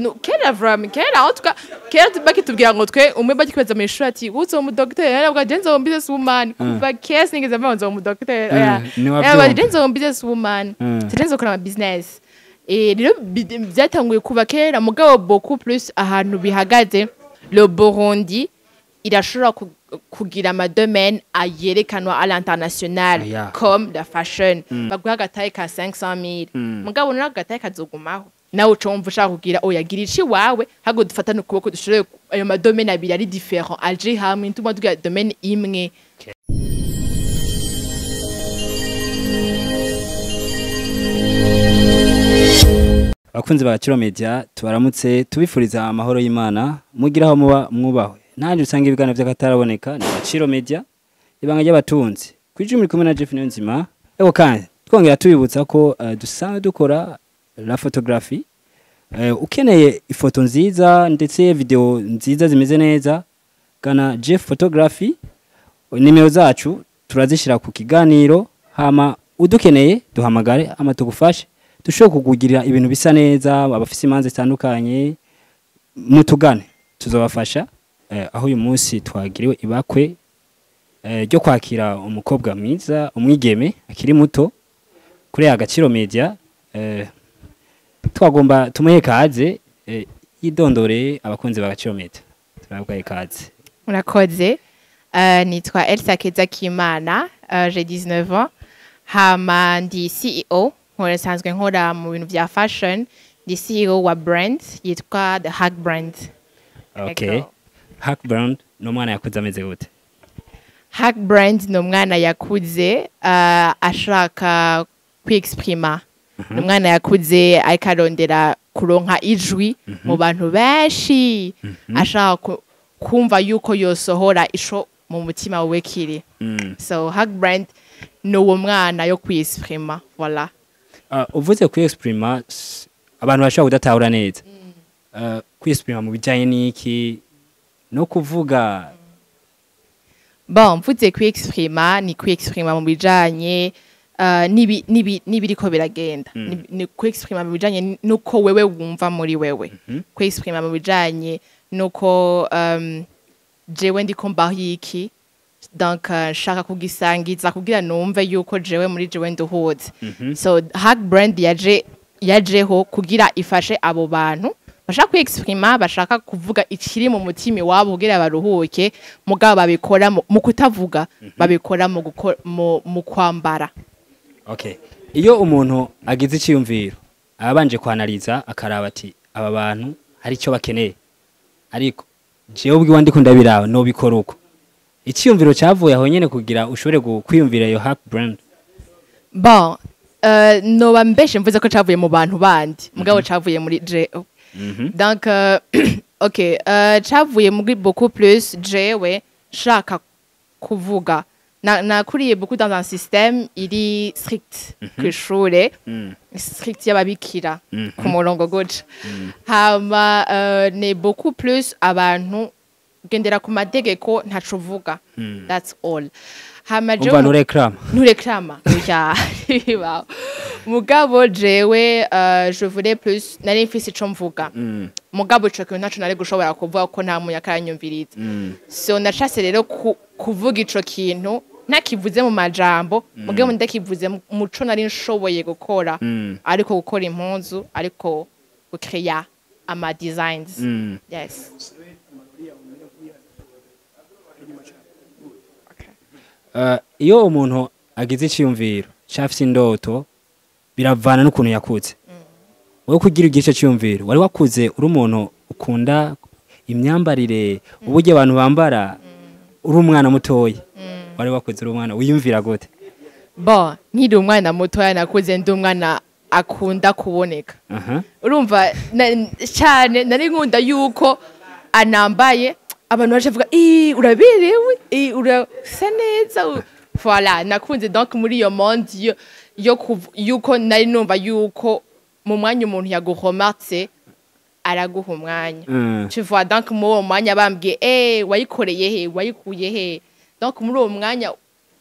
No, kera vraiment kera aho tuka kera bakitubwira ngo twe umwe bakibaza mu ishuri ati uzo mu docteur, yaravuga je nzoba business woman. Kuva kera sinigeze mva nzoba mu docteur. Oya. Ntiwavyumva. Je nzoba business woman, je nzokora ama business. Rero byatanguye kuva kera, mugabo beaucoup plus ahantu bihagaze, le Burundi irashobora kugira ama domaine ayerekanwa à l'international comme la fashion, baguha agataye ka 500,000, mugabo nawe agataye kazogumaho, nawe uca wumva ushaka kugira oya gira ici wawe hago dufatane ukuboko, dushobore ayo ma domaine abiri ari différent aje hamwe, ntuma tugira domaine imwe. Abakunzi ba Kiro Media, tubaramutse, tubifuriza amahoro y'Imana, mugira aho muba mwubahwe. Nandi usanga ibiganiro by'akataraboneka ni Gaciro Media, ibanga ry'abatunzi. Kwijumi muri kumwe na Jeff Niyonzima. Ego, kandi twongera tubibutsa ko dusanzwe dukora la photographie. Ukeneye ifoto nziza ndetse video nziza zimeze neza, gana Jeff Photography. Nimero zacu turazishira ku kiganiro, hama udukeneye duhamagare, hama tugufashe dushobore kukugirira ibintu bisa neza. Abafise imanza zitandukanye, mutugane, tuzobafasha. Aho uyu munsi twagiriwe ibakwe ryo kwakira umukobwa mwiza, umwigeme akiri muto kuri Agaciro Media. Twagomba tumuhe kaze, yidondore abakunzi ba Agaciro Media. Turabwaye kaze. Murakoze. Nitwa Elsa Keza Kimana, j'ai 19 ans, hama ndi CEO, nkora, nsanzwe nkora mu bintu vya fashion, ndi CEO wa brand yitwa The Hack Brand. Okay. Ego. Hack Brand ni umwana yakuze ameze gute? Hack Brand ni umwana yakuze ashaka kwiexprima, ni umwana yakuze ariko arondera kuronka ijwi mu bantu benshi, ashaka kumva yuko yosohora ico mu mutima wiwe kiri. So Hack Brand ni uwo mwana yo kwiexprima, voilà. Uvuze kwiexprima, abantu bashobora kudatahura neza. Kwiexprima mu bijanye n'iki no kuvuga? Bon, mvuze kwiexprima, ni kwiexprima mu bijanye n'ibiriko biragenda. Ni kwiexprima mu bijanye nuko wewe wumva muri wewe, kwiexprima mu bijanye nuko jewe ndiko mbaho iki, donc nshaka kugisangiza kugira numve yuko jewe muri jewe nduhutse. So Hack Brand yajeho kugira ifashe abo bantu bashaka kwiexprima, bashaka kuvuga ikiri mu mutima iwabo kugira baruhuke, mugabo babikora mu kutavuga, babikora mu kwambara. Okay. Iyo umuntu agize iciyumviro, abanje kwanaliza akaraba ati aba bantu hari icyo bakeneye. Ariko jewe ubwiwa ndiko ndabiraba no bikora uko. Iciyumviro cyavuye aho nyene kugira ushobore kwiyumvira iyo Hack Brand? Bon, noba mbeshe mvuze ko cavuye mu bantu bandi, mugabo cavuye muri jewe. Donc ok, cavuye muri beaucoup plus jewe nshaka kuvuga. Nakuriye beaucoup dans un système iri strict kw'ishure, strict y'ababikira ku murongo guca, hama ni beaucoup plus abantu gendera ku mategeko, ntaco uvuga, that's all. Hama jewe Umva, ntureklama. Ntureklama, oya, ntibibaho. Mugabo jewe je voulais plus, nari mfise ico mvuga, mugabo ico kintu ntaco nari gushobora kuvuga ko nta muntu akaranyumviriza. So nashatse rero kuvuga ico kintu ntakivuze mu majambo, mugabo ndakivuze mu muco nari nshoboye gukora, ariko gukora impuzu, ariko gucreya ama designs. Yes. Iyo umuntu agize iciyumviro cyafise indoto, biravana n'ukuntu yakuze. Wowe kugira igice cyiyumviro, wari wakuze uri umuntu ukunda imyambarire, uburyo abantu bambara? Uri umwana mutoya, wari wakuze uri umwana wiyumvira gute? Bon, nkiri umwana mutoya nakuze ndi umwana akunda kuboneka. Urumva cyane nari nkunda yuko anambaye abantu baje bavuga: "Ii, uraberewe, ii, urasa neza." Voilà, nakunze donc muri iyo monde yuko nari numva yuko mu mwanya umuntu yaguhomatse araguha umwanya. Tu vois, donc muri uwo mwanya bambwiye: "Eh, wayikoreye he? Wayikuye he?" Donc muri uwo mwanya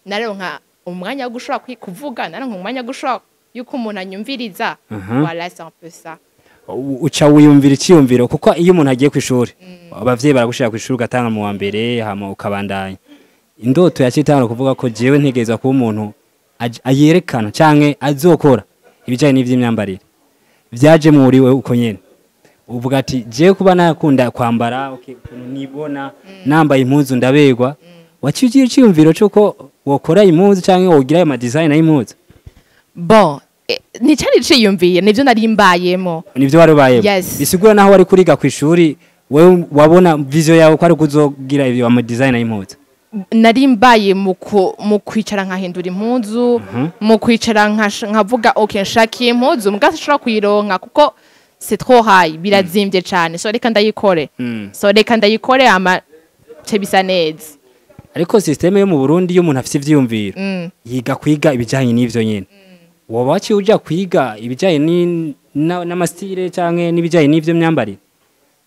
naronka umwanya wo gushobora kuvuga, naronka umwanya wo gushobora yuko umuntu anyumviriza. Voilà, c'est un peu ça. Uca wiyumvira iciyumviro, kuko iyo umuntu agiye ku ishuri, abavyeyi baragushira ku ishuri, ugatanga mu wa mbere, hama ukabandanya. Indoto yacitanga kuvuga ko jewe ntegerezwa kuba umuntu ayerekana canke azokora ibijanye n'ivy'imyambarire, vyaje muri we uko nyene, uvuga ati jewe kuba nakunda kwambara, okay, ukuntu nibona nambaye impuzu ndaberwa. Waciye ugira iciyumviro c'uko wokora impuzu canke wogira ayo ma design y'impuzu? Bon, nicari ciyumviye, nivyo nari mbayemo. Nivyo wari ubayemo? Yes. Bisigura naho wari kuriga ku ishuri, wewe wabona vision yawe ko ari kuzogira ivyo ama design y'impuzu? Nari mbaye mu kwicara nkahindura impuzu, mu kwicara nkavuga okay, nshakiye impuzu, mbwa sinshobora kuyironka kuko c'est trop high, birazimbye cane, so reka ndayikore. So reka ndayikore ama ce bisa neza. Ariko système yo mu Burundi, iyo umuntu afise ivyiyumviro, yiga kwiga ibijanye n'ivyo nyene. Woba waciye uja kwiga ibijanye n'ama style canke n'ibijanye n'ivyo myambarire?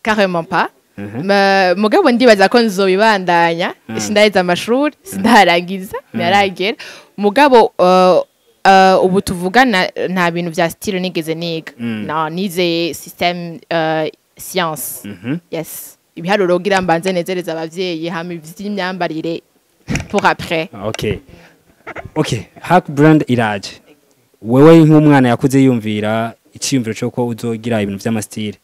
Carrément pas. Mugabo ndibaza ko nzobibandanya. Sindaheza amashuri, sindarangiza, ntaragera. Mugabo ubu tuvugana nta bintu vya style nigeze niga. No, nize système, science. Yes, ibiharuro kugira mbanze nezereza abavyeyi, hama ivy'imyambarire pour après. Okay, Hack Brand iraje. Wewe nk'umwana yakuze yumvira iciyumviro cyo uzogira ibintu vy'ama style,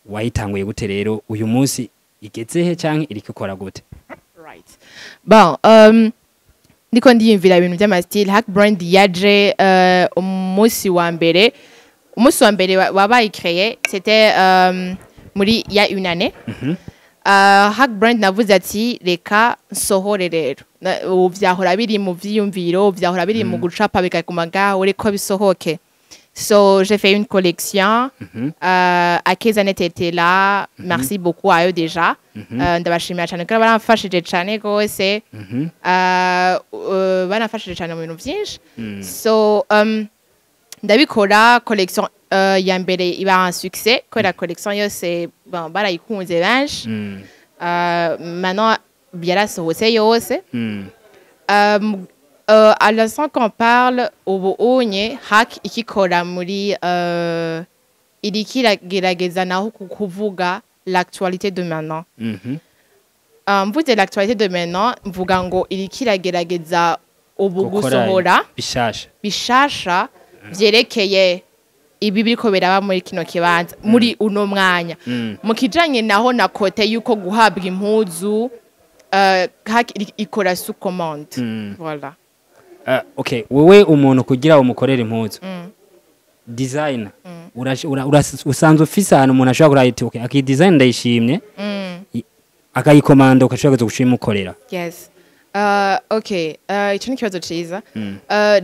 wayitanguye gute rero? Uyu munsi igeze he canke iriko ikora gute? Right. Bon, ndiko ndiyumvira ibintu by'ama style. Hack Brand yaje umunsi wa mbere wabaye créé, c'était muri ya une année. Hack Brand navuze ati reka nsohore rero. Ubu vyahora biri mu vyiyumviro, vyahora biri mu gucapa bikaguma ngaho, reka bisohoke. So j'ai fait une collection. Akezanet était là. Merci beaucoup à eux déjà. Ndabashimira cyane kuko baramfashije cyane rwose. Baramfashije cyane mu bintu byinshi. So ndabikora, collection ya mbere iba un succès kubera collection yose, bon, barayikunze benshi. Maintenant yarasohotse yose. À l'instant qu'on parle, ubu unye Hack ikikora muri iriko iragerageza naho kuvuga l'actualité de maintenant. Mvuze l'actualité de maintenant, mvuga ngo iriko iragerageza ubu Gukora gusohora bishasha. Bishasha vyerekeye ibi biriko biraba muri kino kibanza muri uno mwanya. Mu kijanye naho na côté yuko guhabwa impuzu, Hack ikora sous commande. Voilà. Okay, wewe umuntu kugira umukorere impuzu design, usanzwe ufise ahantu umuntu ashobora kurayita okay, aki design ndayishimye, akayikomanda, ukashobora kuza gucimukorera? Yes. Okay, ico ni ikibazo ciza.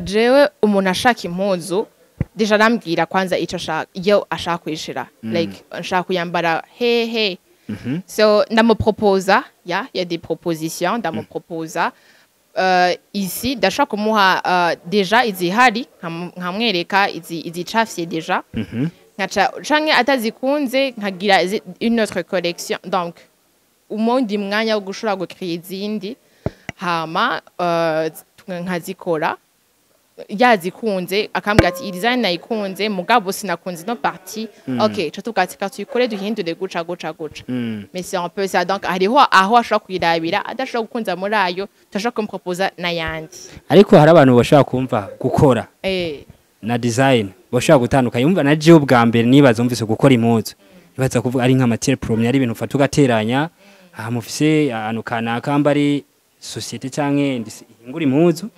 Jewe umuntu ashaka impuzu déjà arambwira kwanza ico ashaka, iyo ashaka kuyishira. Like nshaka kuyambara hehe. So ndamuproposa, ya des propositions, ndamuproposa. Ici ndashaka kumuha déjà izihari, nkamwereka izi izicafye déjà. Nkaca canke atazikunze nkagira une autre collection. Donc umundi mwanya wo gushobora gukira izindi, hama nkazikora, yazikunze akambwira ati iyi design nayikunze, mugabo sinakunze ino partie. Okay, ca tuvuga ati tuyikore duhindure guca guca guca. Mais c'est un peu ça. Donc hariho aho ashobora kuyirabira, adashobora gukunza muri ayo, turashobora kumuproposa n'ayandi. Ariko hari abantu bashobora kumva gukora na design bashobora gutandukanya. Umva, na jewe ubwa mbere nibaza, umvise gukora impuzu, nibaza kuvuga ari nka matière première, ari ibintu ufata ugateranya aha mufise ahantu kanaka, mba ari société canke ihingura impuzu.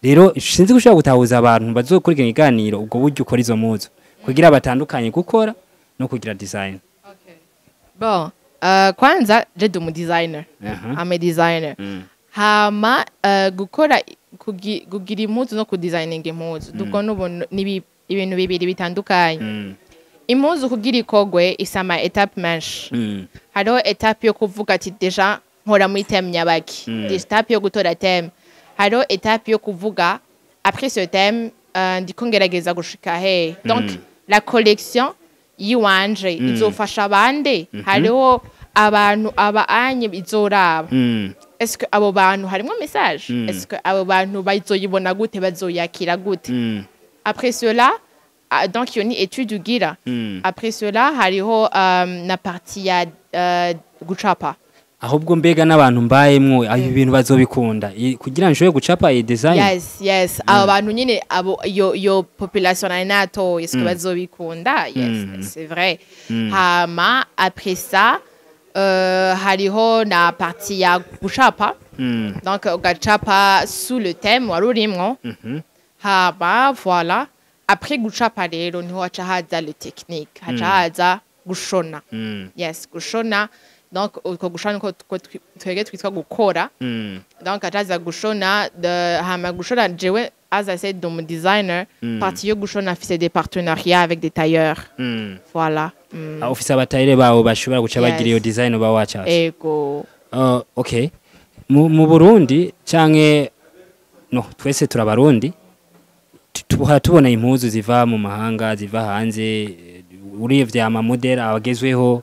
Rero sinzi ko ushobora gutahuza abantu bazokurikirana ikiganiro ubwo buryo ukora izo mpuzu, kugira batandukanye gukora no kugira design. Bon, kwanza je ndi umu designer. I'm a designer. Hama gukora kugira impuzu no kudesigninga impuzu duko n'ubu ni ibintu bibiri bitandukanye. Impuzu kugira ikogwe isama étape menshi. Hariho étape yo kuvuga ati déjà nkora muri thème nyabaki. Étape yo gutora thème, hariho étape yo kuvuga après ce thème ndiko ngerageza gushika he. Donc la collection yiwanje izofasha abandi, hariho abantu aba anye izoraba. Est-ce que abo bantu harimwo message? Est-ce que abo bantu bazoyibona gute, bazoyakira gute? Après cela Ah, donc iyo ni étude ugira. Après cela hariho na partie ya gucapa. Ahubwo mbega n'abantu mbayemwo ibi bintu bazobikunda kugira nshobore gucapa iyi design? Yes, abo bantu nyine, abo iyo population nari natoye, est-ce que bazobikunda? Yes, c'est vrai. Hama après ça hariho na partie ya gucapa. Donc ugacapa sous le thème wari urimwo. Hama voilà, après gucapa rero niho haca haza le technique, haca haza gushona. Yes, gushona. Donc uko gushona niko twebwe twitwa gukora. Donc haca gushona de hama gushona, jewe, as I said, ndi designer. Partie yo gushona, afise des partenariats avec des tailleurs. Voilà. Ah, ufise abatayire bawe bashobora guca bagira iyo design uba wacafye? Ego. Okay, mu Burundi canke no twese turabarundi, tuhora tubona impuzu ziva mu mahanga, ziva hanze, uravye ama modèles abagezweho.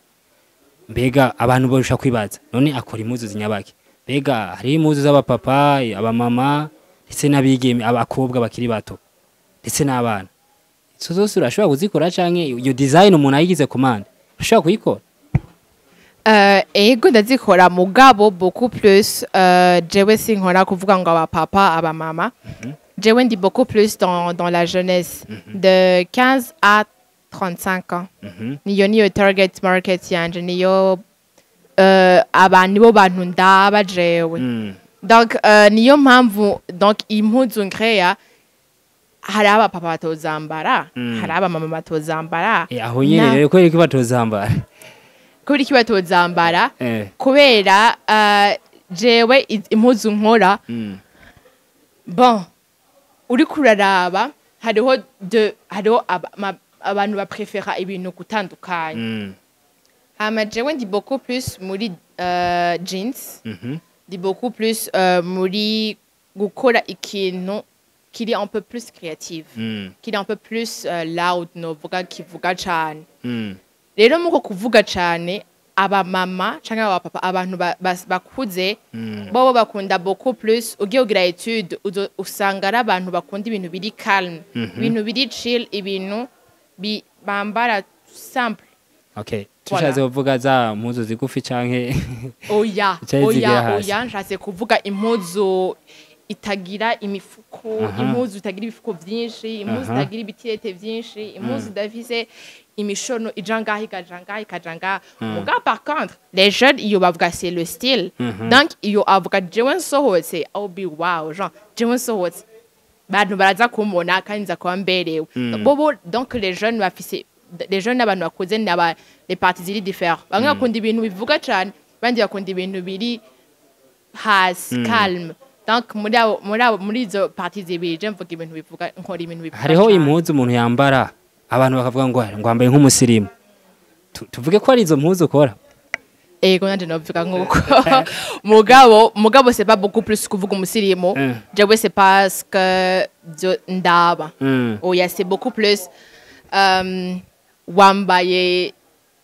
Mbega abantu barusha kwibaza, none akora impuzu zinyabaki? Mbega hariho impuzu z'abapapa, abamama, ndetse n'abigeme, abakobwa bakiri bato, ndetse n'abana? Izo zose urashobora kuzikora, canke iyo design umuntu ayigize commande urashobora kuyikora? Ego, ndazikora, mugabo beaucoup plus jewe sinkora kuvuga ngo abapapa, abamama. Jewe ndi beaucoup plus dans la jeunesse de 15 à 35 ans. Niyo target market yanje, niyo aba nibo bantu ndaba jewe. Donc niyo mpamvu, donc impuzu nkreya, hari abapapa batozambara, hari abamama batozambara. Aho nyene rero, kubera ko batozambara? Kubera iki batozambara? Kubera jewe impuzu nkora, bon, uriko uraraba hariho de hariho abantu baprefera ibintu gutandukanye. Hama jewe ndi beaucoup plus muri jeans, ndi beaucoup plus muri gukora ikintu kiri un peu plus créative, kiri un peu plus loud, novuga kivuga cane. Rero muko kuvuga cane, abamama canke abapapa, abantu bakuze, bobo bakunda beaucoup plus. Ugiye kugira étude, usanga ari abantu bakunda ibintu biri calme, ibintu biri chill, ibintu bambara simple. Okay. Voilà. Tushatse kuvuga za mpuzu zigufi canke Oya. Canke zigera Oya. hasi? Oya, nshatse kuvuga impuzu itagira imifuko, impuzu itagira ibifuko vyinshi, impuzu itagira ibitirete vyinshi, impuzu idafise imishono ija ngaha, ikaja ngaha, ikaja ngaha. Muga par contre les jeunes, iyo bavuga c'est le style. Donc iyo avuga jewe nsohotse, I'll be wow, genre jewe nsohotse bantu baraza kumbona kandi nza kuba mberewe. Bobo, donc les jeunes bafise, les jeunes n'abantu bakuze n'aba les parties ziri différentes. Bamwe bakunda ibintu bivuga cane, abandi bakunda ibintu biri hasi, calme. Donc muri abo muri izo parties zibiri, je mvuga ibintu bivuga, nkora ibintu bivuga Hariho cane. impuzu umuntu yambara abantu bakavuga ngo wambaye nk'umusirimu. Tuvuge ko ari izo mpuzu ukora? Ego, nanje novuga nkuko, mugabo c'est pas beaucoup plus kuvuga umusirimu. Jewe c'est parce que byo ndaba, oya, c'est beaucoup plus wambaye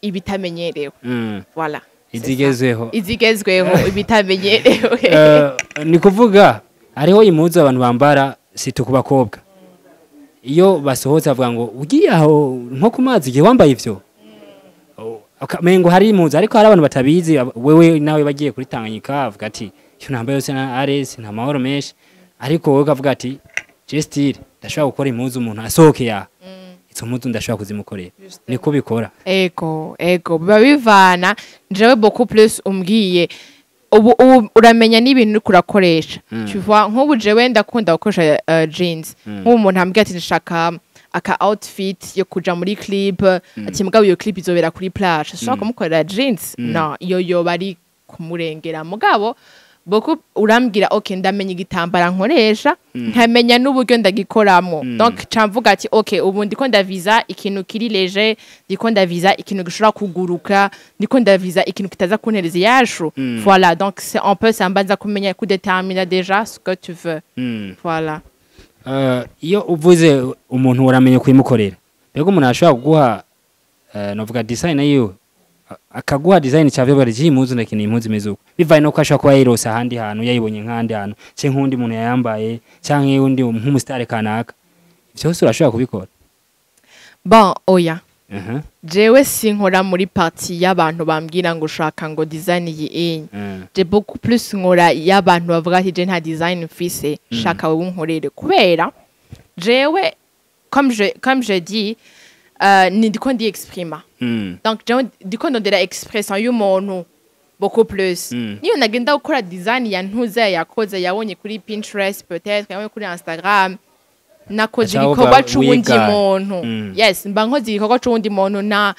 ibitamenyerewe. Voilà, c'est ça. Izigezweho. Izigezweho, ibitamenyerewe. Ni kuvuga hariho impuzu abantu bambara, surtout ku bakobwa, iyo basohotse bavuga ngo ugiye aho nko ku mazi igihe wambaye ivyo. Oh, mengo hari impuzu, ariko hari abantu batabizi. Wewe nawe bagiye kuri Tanganyika avuga ati icyo nambaye yose na Ares nta mahoro menshi, ariko wowe ukavuga ati je style ndashobora gukora impuzu umuntu asohokeye aha, izo mpuzu ndashobora kuzimukorera. Niko bikora? Ego, biba bivana. Jewe beaucoup plus umbwiye ubu uramenya n'ibintu uriko urakoresha. Tu vois, nk'ubu jewe ndakunda gukoresha jeans. Nk'ubu umuntu ambwiye ati ndashaka aka outfit yo kuja muri clip, ati mugabo iyo clip izobera kuri plage, sinshobora kumukorera jeans. No, iyo yoba ari kumurengera. Mugabo beaucoup urambwira, okay, ndamenya igitambara nkoresha, nkamenya n'uburyo ndagikoramo. Donc ca mvuga ati okay, ubu ndiko ndaviza ikintu kiri léger, ndiko ndaviza ikintu gishobora kuguruka, ndiko ndaviza ikintu kitaza kuntereza iyashu. Voilà, donc c'est un peu ça, mbanza kumenya kudetermina déjà ce que tu veux. Voilà. Iyo uvuze umuntu uramenye kuyimukorera, mbega umuntu ashobora kuguha novuga design yiwe, akaguha design cyave bari iyi impuzu ndakeneye impuzu imeze uko, bivaye nuko ashobora kuba yayirose ahandi hantu, yayibonye nk'ahandi hantu, canke nk'undi muntu yayambaye, canke undi nk'umusitari kanaka, vyose urashobora kubikora? Bon, oya. Jewe sinkora muri partie y'abantu bambwira ngo ushaka ngo design iyi inye. Je beaucoup plus nkora y'abantu bavuga ati je nta design mfise, shaka wewe unkorere, kubera jewe comme je dis, ni ndiko ndi exprima. Donc jewe ndiko ndondera expression y'umuntu beaucoup plus. Niyo nagenda gukora design ya ntuza yakoze, yabonye kuri Pinterest, peut-être yabonye kuri Instagram, nakoze Aca igikorwa uba c'uwundi wiga. muntu. Yes, mba nkoze igikorwa c'uwundi muntu, nta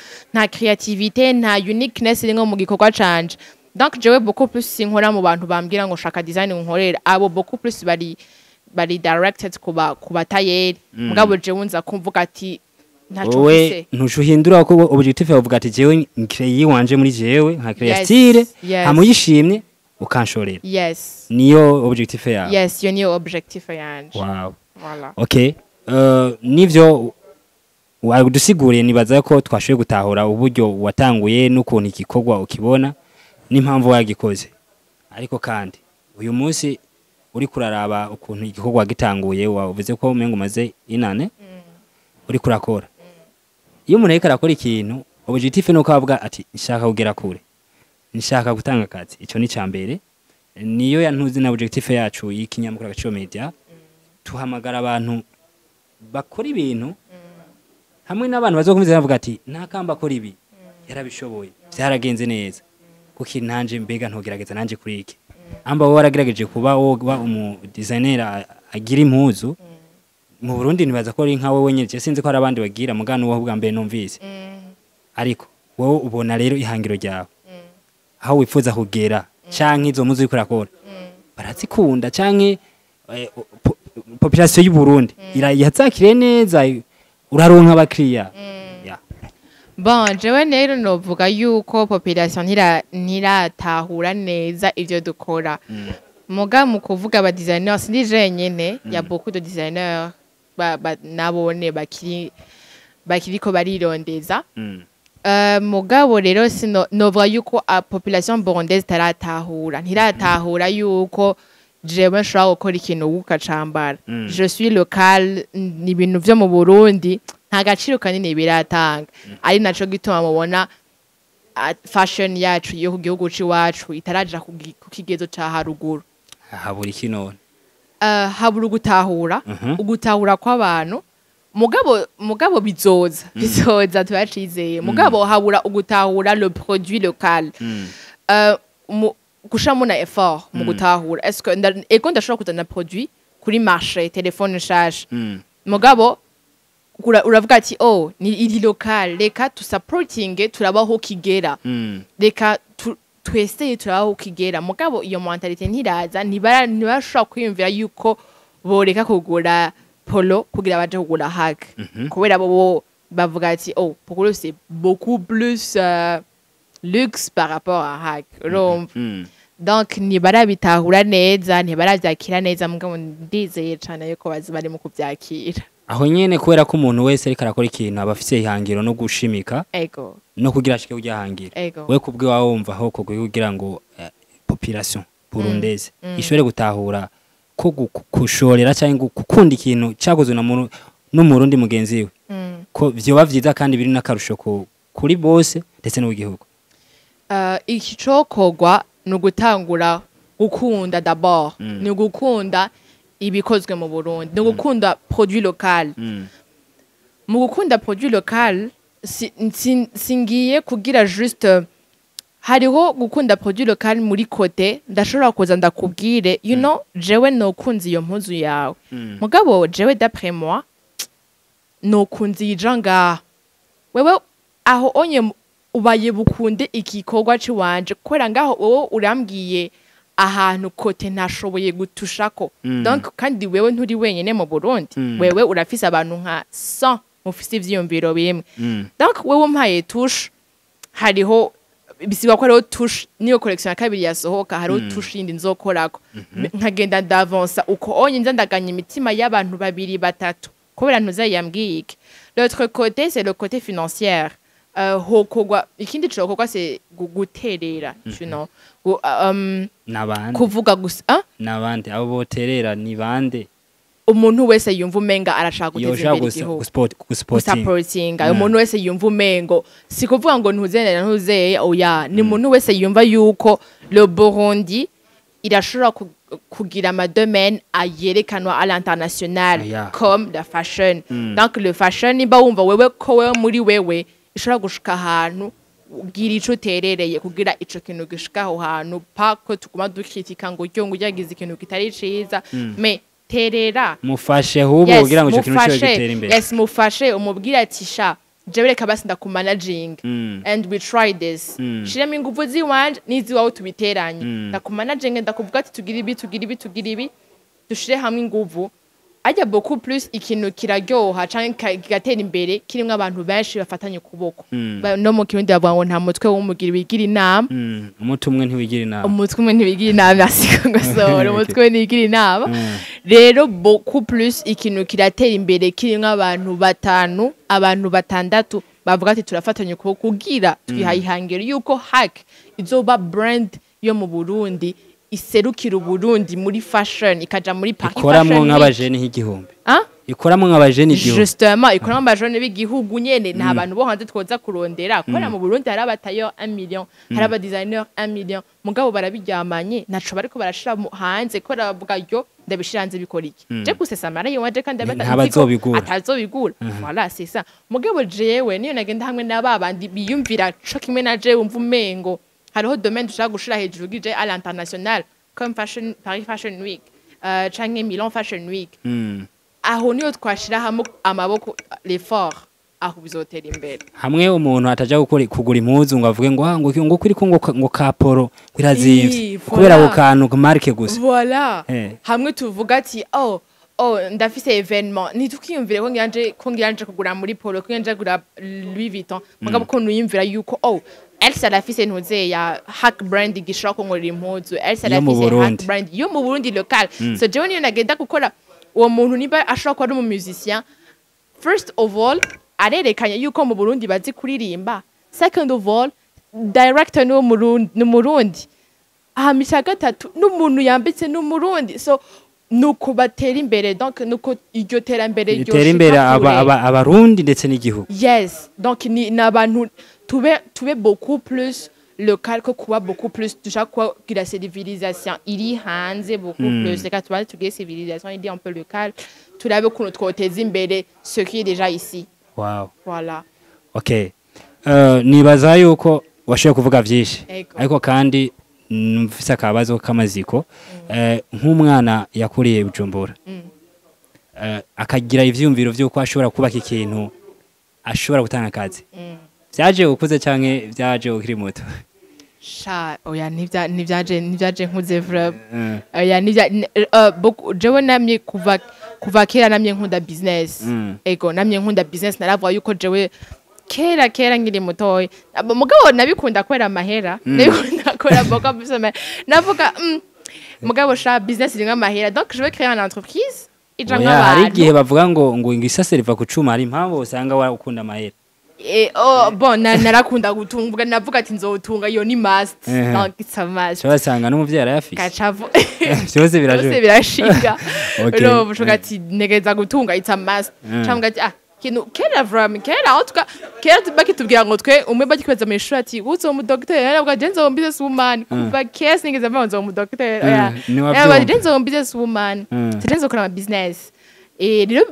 creativité, nta uniqueness irimwo mu gikorwa canje. Donc jewe beaucoup plus sinkora mu bantu bambwira ngo shaka design unkorere. Abo beaucoup plus bari directed kuba tailleur. Mugabo jewe nza kumvuga ati ntaco Wowe mfise. ntucuhindura ko objectif yawe uvuga ati jewe ncréeye iwanje muri jewe nka créer Yes, style, yes. hama uyishimye ukanshorera. Yes. Niyo objectif yawe? Yes, iyo niyo objectif yanje. Wow. Voilà. Okay, nivyo wadusiguriye, nibaza ko twashoboye gutahura uburyo watanguye n'ukuntu igikorwa ukibona n'impamvu wagikoze. Ariko kandi uyu munsi uri kuraraba ukuntu igikorwa gitanguye, wavuze ko umengo umaze inane uri kurakora. Iyo umuntu ariko arakora ikintu, objectif ni uko avuga ati nshaka kugera kure, nshaka gutanga akazi. Ico ni ca mbere, niyo yantuzi na objectif yacu y'ikinyamakuru Agaciro Media. Tuhamagara abantu bakora ibintu hamwe n'abantu bazokomeza bavuga ati ntakamba akora ibi, yarabishoboye, byaragenze neza, kuko nanje mbega ntogerageza nanje kuri iki? Amba wowe waragerageje kuba woba umu designer agira impuzu mu Burundi, nibaza ko ari nka wowe nyine. Je sinzi ko hari abandi bagira mugano, wowe bwa mbere numvise. Ariko wowe ubona rero ihangiro ryawe, aho wifuza kugera, canke izo mpuzu uriko urakora barazikunda, canke population y'u Burundi yazakiriye neza, uraronka abakiriya ya? Bon, jewe rero novuga yuko population ntiratahura neza ivyo dukora. Muga mu kuvuga aba designers, sindi jenyene, y a beaucoup de designers nabone bakiriko barirondeza. Mugabo rero sino novuga yuko a population burundaise itaratahura, ntiratahura yuko jewe nshobora gukora ikintu ukacambara. Je suis local, ni ibintu vyo mu Burundi, nta gaciro kanini biratanga, ari naco gituma mubona fashion yacu yo ku gihugu c'iwacu itaraja ku kigezo ca haruguru. Habura iki none? Habura ugutahura, ugutahura kw'abantu. Mugabo bizoza, turacizeye. Mugabo habura ugutahura le produit local. Gushiramo na effort mu gutahura, est-ce que ego ndashobora kuzana produit kuri marché, telefone nshasha, mugabo uravuga ati oh, ni iri local, reka tusupportinge, turabaho kigera, reka tweseye turabaho kigera. Mugabo iyo mentalité ntiraza, ntibashobora kwiyumvira yuko boreka kugura polo kugira baje kugura hack, kubera bo bavuga ati oh, polo c'est beaucoup plus luxe par rapport à hack, urumva? Donc ntibarabitahura neza, ntibaravyakira neza, mugabo ndizeye cane yuko bazi bari mu kuvyakira. Aho nyene, kubera ko umuntu wese ariko arakora ikintu aba afise ihangiro no gushimika no kugira ashike kurya hangiro. We kubwe wawe wumva aho kugira ngo population burundaise ishobore gutahura ko kushorera cyangwa gukunda ikintu cyakozwe na n'umurundi mugenzi we, ko vyoba vyiza kandi biri n'akarusho kuri bose ndetse n'igihugu. Icokorwa ni ugutangura gukunda d'abord, ni ugukunda ibikozwe mu Burundi, ni ugukunda produit local. Mu gukunda produit local, singiye kugira juste, hariho gukunda produit local muri côté ndashobora kuza ndakubwire, you know, jewe nokunze iyo mpuzu yawe, mugabo jewe d'après moi nokunze ija ngaha. Wewe aho onye ubaye bukunde igikorwa ciwanje, kubera ngaho wowe urambwiye ahantu côté ntashoboye gutushako. Donc kandi wewe nturi wenyene mu Burundi, wewe urafise abantu nka 100 mufise ivyiyumviro bimwe. Donc wewe umpaye touche, hariho bisiba ko hariho touche niyo collection ya kabiri yasohoka, hariho touche yindi nzokorako, nkagenda ndavansa uko onye nza ndaganya imitima y'abantu babiri batatu kubera ntuzayambwiye iki. L'autre côté, c'est le côté financière. Hokorwa ikindi cokorwa, c'est guterera, you know. Nabande? Kuvuga gusa, ah? Nabande abo boterera ni bande? Umuntu wese yumva umenga arashaka guteza Yoshaka imbere igihugu, gusporting. Gusapotinga umuntu wese yumva umengo, si kuvuga ngo ntuzene ntuzeye, oya, ni umuntu wese yumva yuko le Burundi irashobora kugira ama domaine ayerekanwa à l'international comme la fashion. Donc le fashion, nimba wumva wewe ko wewe muri wewe ishobora gushika ahantu, ugira ico uterereye kugira ico kintu gishika aho hantu, pas ko tuguma dukritika ngo ryo ngo uyagize ikintu kitari ciza, mais terera. Mufashe ahubwo kugira ngo ico kintu cyo gitere imbere. Yes, mufashe, umubwire ati: "Sha, jewe reka basi ndakumanaginga and we try this, shiremo ingufu ziwanje n'iziwawe, tubiteranye, ndakumanaginga, ndakuvuga ati tugira ibi, tugira ibi, tugira ibi, dushire hamwe inguvu." Ajya beaucoup plus ikintu kiraryoha canke kigatera imbere kirimwo abantu benshi bafatanye ukuboko. No mu Kirundi bavuga ngo nta mutwe w'umugira wigira inama. Umutwe umwe ntiwigira inama. Umutwe umwe ntiwigira inama, asiko ngosora umutwe umwe ntiwigira inama. Rero beaucoup plus ikintu kiratera imbere kirimwo abantu batanu, abantu batandatu bavuga ati turafatanya ukuboko kugira twihaye ihangiro yuko Hack izoba brand yo mu Burundi, iserukira Uburundi muri fashion, ikaja muri Paris Ikoramwo Fashion Week. nk'abajene nk'igihumbi. Ah? Ikoramwo nk'abajene 1000. Justement, ikoramo abajene b'igihugu nyene, nta bantu bo hanze twoza kurondera, kubera mu Burundi hari abatailleur 1 million, hari abadesigner 1 million, mugabo barabiryamanye, ntaco bariko barashira hanze, kubera bavuga yo ndabishira hanze bikora iki? Je gusesa amara yiwanje kandi abata Ntabazobigura. Atazobigura, voilà, c'est ça. Mugabo jewe niyo nagenda hamwe n'aba bandi biyumvira co kimwe na jewe, umva umengo hariho domaine dushaka gushira hejuru gije à l'international comme fashion, Paris Fashion Week, canke Milan Fashion Week, aho niyo twashira hamwe amaboko, l'effort, aho bizotera imbere. Hamwe umuntu ataja gukora kugura impuzu ngo avuge ngo ah, ngo kuriko ngo kaporo ngo irazimvye Ii, kubera ako voilà. kantu ku marque gusa. Voilà. Hamwe tuvuga ati oh, ndafise événement, ntitukiyumvire ko ngiranje kugura muri Polo, ko ngiranje kugura Louis Vuitton, mugabo ko nuyumvira yuko oh, Elsa arafise ntuze ya Hack brand gishobora kunkorera impuzu, Elsa Yo mu arafise Hack Burundi. brand yo mu Burundi local. So jewe niyo nagenda gukora, uwo muntu niba ashobora kuba ari umu musicien, first of all arerekanye yuko mu Burundi bazi kuririmba, second of all director ni Murundi, ni Murundi, hama icya gatatu n'umuntu yambitse ni Umurundi. So nuko batera imbere, donc nuko iryo terambere Ritera imbere ryoshika kure. Abarundi ndetse n'igihugu. Yes, donc ni abantu tube beaucoup plus local ko kuba beaucoup plus dushaka kugira civilisation iri hanze beaucoup plus. Reka tubanze tugire civilisation iri un peu local, turabe ukuntu twoteza imbere ce qui est déjà ici. Voilà. Okay, nibaza yuko washoboye kuvuga vyinshi, Ego. ariko kandi mfise akabazo k'amaziko. Nk'umwana yakuriye Bujumbura, akagira ivyiyumviro vy'uko ashobora kubaka ikintu, ashobora gutanga akazi, vyaje ukuze canke vyaje ukiri muto? Sha, oya, ntivyaje nkuze vraiment. Oya, jewe namye kuva kera namye nkunda business. Ego, namye nkunda business. Naravuga yuko jewe kera kera nkiri mutoya, mugabo nabikunda kubera amahera, nabikunda kubera beaucoup plus amahera. Navuga mugabo sha, business irimwo amahera, donc je vais créer une entreprise ijamwo Oya, hari abantu. igihe bavuga ngo isase riva ku cuma, hari impamvu usanga warakunda amahera. Oh, bon, narakunda gutunga, navuga ati nzotunga, iyo ni must. Donc it's a must. Ushobora n'umuvyeyi arayafise. Gacavu. Vyose Byose birashoboka. Birashinga. Urumva ushoka ati ntegereza gutunga, it's a must. Cyangwa ati ah, kintu kera vraiment, kera aho tuka kera bakitubwira ngo twe umwe bakibaza mu ishuri ati uzo mu docteur, yaravuga je nzo business woman. Kuva kera sinigeze mvuga ngo nzo mu docteur, oya. Ntiwavyumva. Yaravuga je nzo business woman, je nzokora ama business. Rero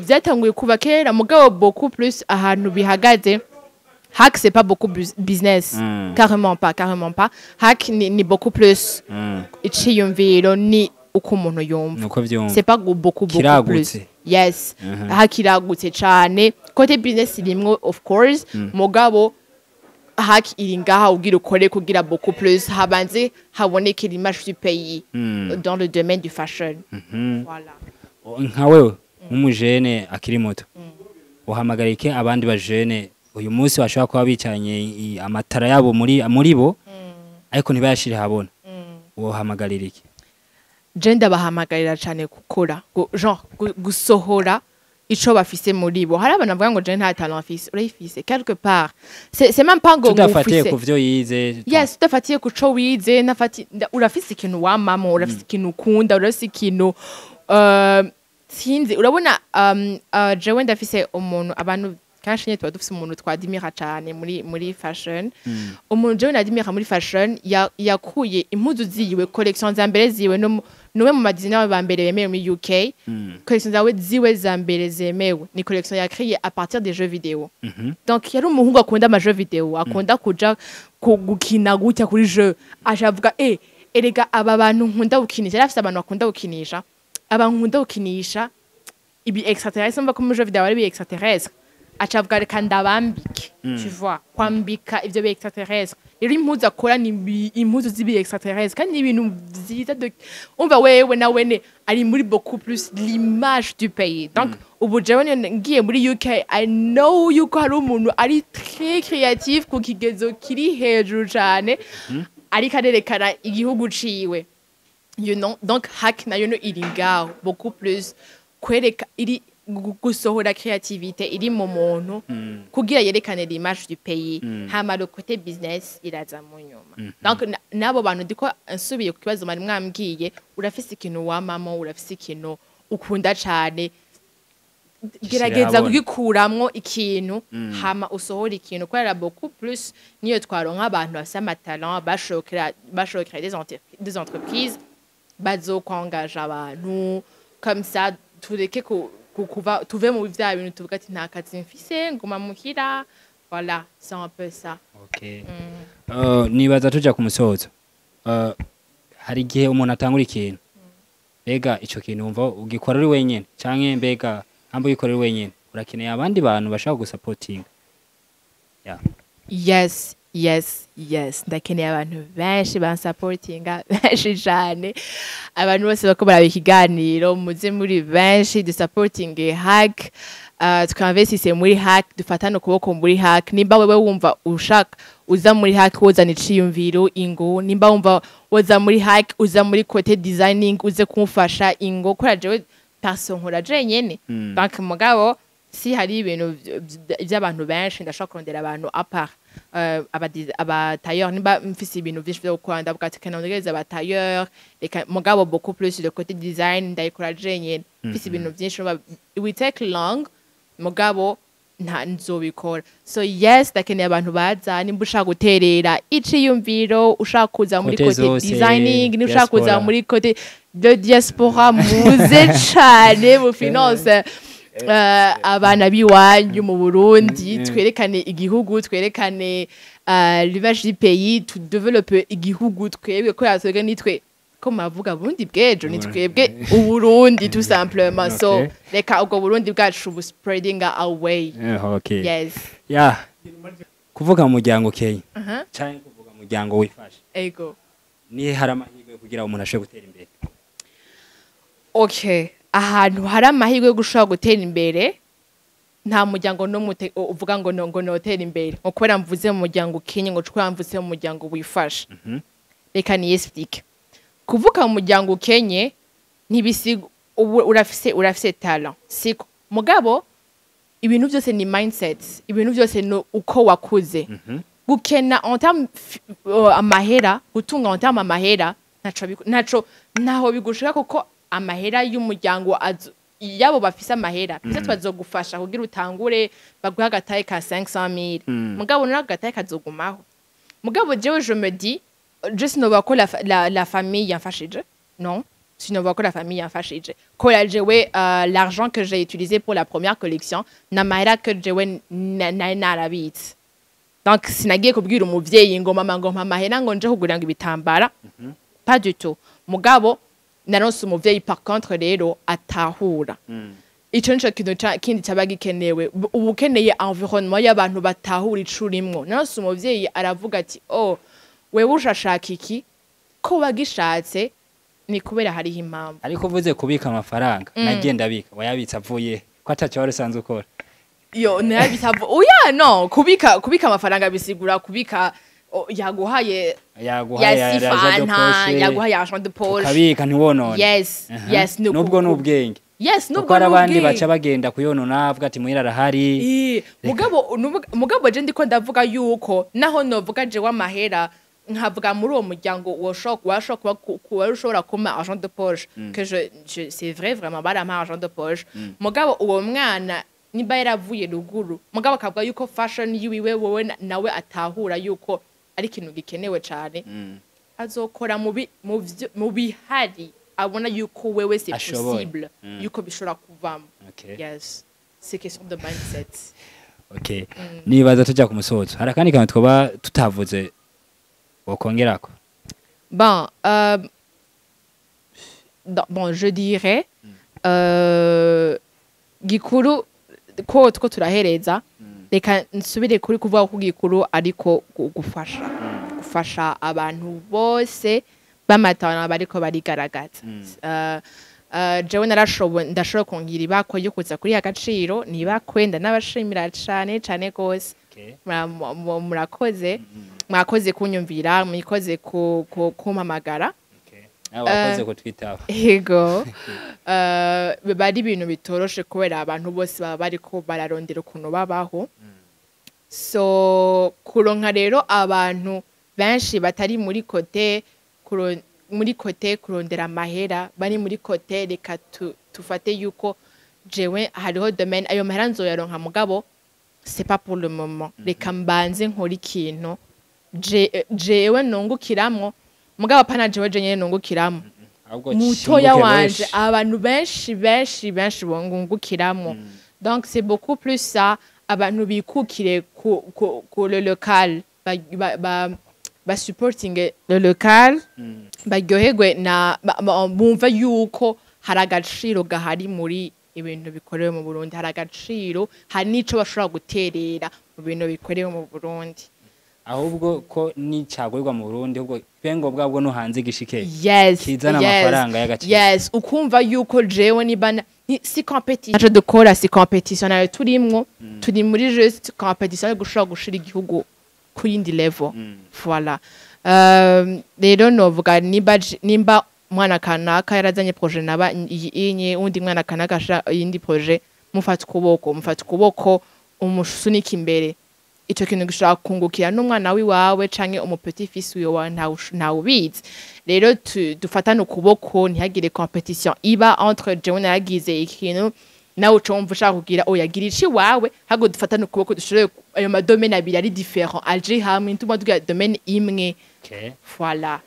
byatanguye kuva kera, mugabo beaucoup plus ahantu bihagaze, Hack c'est pas beaucoup business. Carrément pas, carrément pas. Hack ni beaucoup plus iciyumviro, ni uko umuntu yumva. Nuko vyumva. C'est pas beaucoup beaucoup plus. Kiragutse. Yes, Hack iragutse cane. Côté business irimwo of course, mugabo Hack iri ngaha ugira ukore kugira beaucoup plus habanze haboneke l'image du pays dans le domaine du fashion. Voilà. Nka wewe nk'umujene akiri muto, uhamagarike abandi bajene uyu munsi bashobora kuba bicanye amatara yabo muri bo ariko ntibayashire habona, wohamagarira iki? Je ndabahamagarira cyane gukora, genre gusohora ico bafise muri bo. Hari abantu bavuga ngo je nta talent mfise. Urayifise quelque part, c'est même pas ngo Tudafatiye ufise. ku vyo yize. Yes, udafatiye ku co wize, urafise ikintu wamamo, urafise ikintu ukunda, urafise ikintu Sinzi, urabona, jewe ndafise umuntu, abantu kenshi nyine tuba dufise umuntu twadimira cane muri fashion. Umuntu jewe nadimira muri fashion yakuye impuzu ziwe, collection za mbere ziwe, no numwe mu ma designer ba mbere bemewe muri UK. Collection zawe ziwe za mbere zemewe ni collection ya créé à partir des jeux vidéo. Donc yari umuhungu akunda ama jeux vidéo, akunda kuja gukina gutya kuri jeu. Ajavuga: "Erega aba bantu nkunda gukinisha", yari afise abantu bakunda gukinisha, aba nkunda gukinisha ibi extraterrestre, mva ko mu jeu vidéo ari ibi extraterrestre. Acavuga: "Reka ndabambike", tu vois, kwambika ivyo bi extraterrestre. Rero impuzu akora ni impuzu z'ibi extraterrestre, kandi ni ibintu vyiza de umva wewe na wene ari muri beaucoup plus l'image du pays. Donc ubu jewe niyo ngiye muri UK, I know yuko hari umuntu ari très créatif ku kigezo kiri hejuru cane, ariko arerekana igihugu ciwe. Donc hack nayo no iri ngaho beaucoup plus kwereka, iri gusohora créativité iri mu muntu kugira yerekane l'image du pays. Hama le côté business iraza mu nyuma. Donc n'abo bantu ndiko nsubiye ku kibazo mwari mwambwiye: urafise ikintu wamamo, urafise ikintu ukunda cane, gerageza ahabona. kugikuramwo ikintu, hama usohora ikintu. Kubera beaucoup plus niyo twaronka abantu bafise ama talent, bashobokera des entreprises bazokwangaja abantu comme ça, tureke kuva tuve mu vya bintu tuvuga ati: "Nta kazi mfise, nguma muhira." Voilà, c'est un peu ça. Okay. Nibaza tuja ku musozo. Hari igihe umuntu atangura ikintu, mbega ico kintu wumva ugikora uri wenyene, canke mbega ntambo ugikora uri wenyene, urakeneye abandi bantu bashaka gusapotinga? Yeah. Yes, ndakeneye abantu benshi bansapotinga, benshi cane. Abantu bose bako baraba ikiganiro, muze muri benshi dusapotinge hack, twinvestisse muri hack, dufatane ukuboko muri hack. Nimba wewe wumva ushaka uza muri hack, wozana iciyumviro ingo. Nimba wumva woza muri hack, uza muri côté designing, uze kumfasha ingo, kubera jewe perso nkora jenyene. Donc mugabo si hari ibintu vy'abantu benshi, ndashobora kurondera abantu à part aba tailleur. Nimba mfise ibintu vyinshi vyo gukora, ndavuga ati: "Kana nongereza aba tailleur, reka." Mugabo beaucoup plus le côté design ndayikora jenyene. Mfise ibintu vyinshi, urumva, it will take long, mugabo nta nzobikora. So yes, ndakeneye abantu baza. Nimba ushaka guterera iciyumviro, ushaka kuza muri Côté côté zose, designing, niba ushaka kuza diaspora. muri côté de diaspora, muze cane mu finance abana b'iwanyu mu Burundi, twerekane igihugu, twerekane l'image du pays, tudéveloppe igihugu twebwe, ko twebwe nitwe ko mavuga Burundi bw'ejo, ni twebwe Uburundi tout simplement. So reka ubwo Burundi bwacu bu spreading away. Okay. Yes. Yeah. Kuvuga mu muryango Kenya canke kuvuga mu muryango wifashe, nihe hari amahirwe yo kugira umuntu ashobore gutera imbere? Okay, ahantu hari amahirwe yo gushobora gutera imbere, nta muryango n'umwe uvuga ngo no, ngo notera imbere ngo kubera mvuze mu muryango ukenye, ngo kubera mvuze mu muryango wifashe. Reka ni explique. Kuvuka mu muryango ukenye ntibisiga ubu urafise talent, siko? Mugabo ibintu byose ni mindset, ibintu byose ni uko wakuze. Gukena en terme amahera, gutunga en terme amahera, ntaco ntaho bigushika, kuko amahera y'umuryango yabo bafise amahera peut-être bazogufasha kugira utangure, baguha agataye ka 500 000, mugabo nako agataye kazogumaho. Mugabo jewe je me dis, je sinovuga ko la famille yamfashije, non, sinovuga ko la famille yamfashije, kubera jewe l'argent que j'ai utilisé pour la première collection n'amahera que jewe nari narabitse. Donc sinagiye kubwira umuvyeyi ngo: "Mama", ngo: "Mpa amahera ngo nje kugura ngo ibitambara." Pas du tout. Mugabo naronse umuvyeyi par contre rero atahura. Ico nico kintu kindi caba gikenewe. Uba ukeneye environnement y'abantu batahura ico urimwo. Naronse umuvyeyi aravuga ati: "Oh, wewe ushashaka iki, ko wagishatse ni kubera hariho impamvu." Ariko uvuze kubika amafaranga, nagiye ndabika, wayabitse avuye ko ataco wari usanzwe ukora? Yo, nayabitsa oya, no kubika amafaranga bisigura kubika yaguhaye yaguhaye ya argent de sifanta poche, yaguhaye argent de poche, ukabika ntiwonone. Yes. Yes, Nubwo n'ubwenge, yes, kuko nubwo hari abandi n'ubwenge. baca bagenda kuyonona, avuga ati: "Muhira arahari." Mugabo je ndiko ndavuga yuko naho novuga jewe amahera Nkavuga muri uwo muryango woshobora kuba wari ushobora kumpa argent de poche, que je c'est vrai, vraiment barampa argent de poche. Mugabo uwo mwana niba yaravuye ruguru, mugabo akavuga yuko fashion yiwiwe wowe nawe atahura yuko ari ikintu gikenewe cane, azokora mu bihari abona yuko wewe c'est Ashoboye. possible yuko bishobora kuvamo. Yes, c'est question de mindset. Okay, nibaza tujya ku musozo, hari akandi kantu twoba tutavuze wokongerako? Bon, bon, je dirais gikuru ko two turahereza, reka nsubire kuri kuvuga ko gikuru ariko gufasha abantu bose b'amatana bariko barigaragaza. Jewe narashoboye, ndashobora kongira ibakwe yo kuza kuri Agaciro, nibakwe ndanabashimira cane cane gose. Murakoze, mwakoze kunyumvira, mwikoze kumpamagara. Nawe wakoze kutwitaba. Ego. Biba ari ibintu bitoroshe kubera abantu bose baba bariko bararondera ukuntu babaho. So kuronka rero abantu benshi batari muri côté muri côté kurondera amahera, bari muri côté reka tufate yuko jewe hariho domaine, ayo mahera nzoyaronka, mugabo c'est pas pour le moment, reka mbanze nkora ikintu jewe nungukiramwo, mugabo pana jewe jenyene nungukiramwo, ahubwo mutoya cyunguke wanje, benshi. Abantu benshi benshi benshi bungukiramo. Donc c'est beaucoup plus ça, abantu bikukire ku le local, ba supporting le local, baryoherwe na bumva yuko hari agaciro gahari muri ibintu bikorewe mu Burundi, hari agaciro, hari n'ico bashobora guterera mu bintu bikorewe mu Burundi. Ahubwo ko n'icagurwa mu Burundi, ahubwo bengo bwabwo no hanze gishike kizana amafaranga y'agaciro. Yes, ukumva yuko jewe niba si compétition naco dukora, si compétition nayo turimwo, turi muri juste compétition yo gushobora gushira igihugu ku yindi level. Voilà. Rero novuga nimba mwana kanaka yarazanye projet naba iyi inye, undi mwana kanaka ashira iyindi projet, mufata ukuboko umusunika imbere. Ico kintu gishobora kungukira n'umwana wiwawe canke umu petit fils wiwe, ntawubizi. Rero dufatane ukuboko, ntihagire compétition iba entre jewe naragize ikintu, nawe uca wumva ushaka kugira, oya, gira ici wawe. Ahubwo dufatane ukuboko, dushobore ayo ma domaine abiri ari différent aje hamwe, ntuma tugira domaine imwe. Voilà,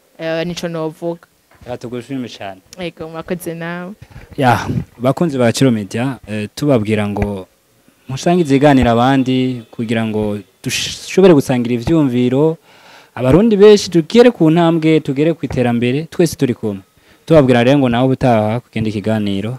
nico novuga. Reka tugushime cyane. Ego, murakoze nawe. Ya bakunzi ba Agaciro Media, tubabwira ngo musangize iganira abandi kugira ngo dushobore gusangira ivyumviro, abarundi benshi tugere ku ntambwe, tugere ku iterambere twese turi kumwe. Tubabwira rero ngo nawe ubutaha ku kindi kiganiro.